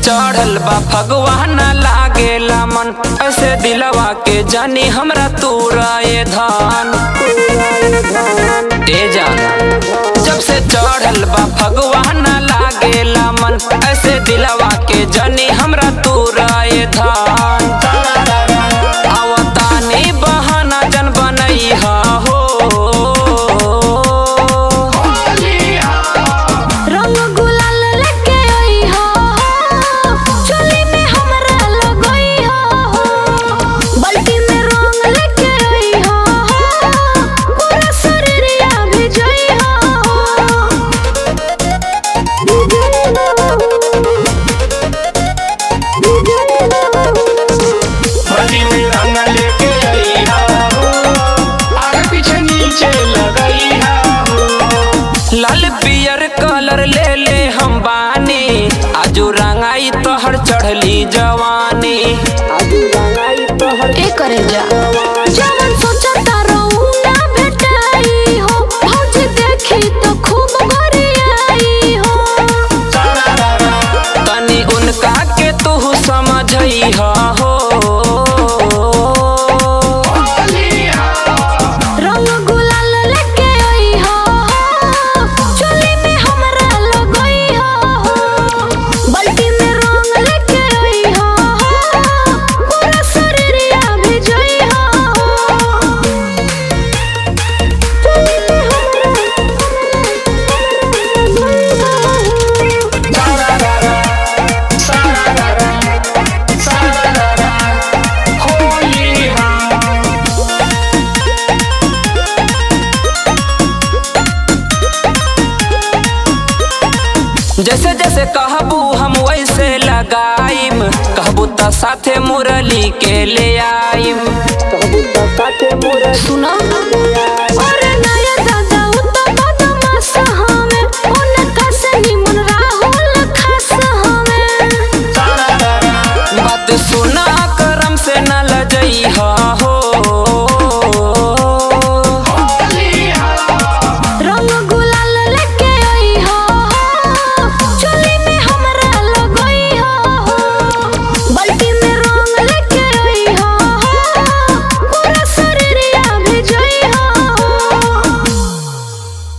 चढ़ल बा फगवा न लागेला मन, ऐसे दिलवा के जानी हमरा तूरा ये धान। ए जान, जब से चढ़ल बा फगवा न लागेला मन, ऐसे दिलवा के जानी हमरा तूरा ये धान। आवतानी बहाना जन बनैहा हो। रंग गुलाल लेके अइहा हो, चोली में हमरा लगइहा हो। बाल्टी में रंग लेके अइहा हो, पूरा शरीरिया भिजइहा हो। बाल्टी में रंग लेके अइहा हो, आगे पीछे नीचे लगइहा हो। लाल पियर कलर ले ले हम बानी, आजू रंगाई तोहर चढ़ली जवानी। आजू रंगाई तोहर ए करे जा, जवन सोचता रहू ना भेटाई हो, भौजी देखी तो खूब गरियाई हो। तनी उनका के तू समझइहा हो। रंग गुलाल लेके अइहा हो, चोली में हमरा लगइहा हो। बाल्टी में रंग लेके अइहा हो, पूरा शरीरिया भिजइहा हो। चोली में हमरा लगइहा हो। सारारा, सारारा, सारारा, होली हा। जैसे जैसे कहबू हम वैसे लगाइम, कहबू त साथे मुरली के ले आइम। कहबू त साथे मुरली सुना।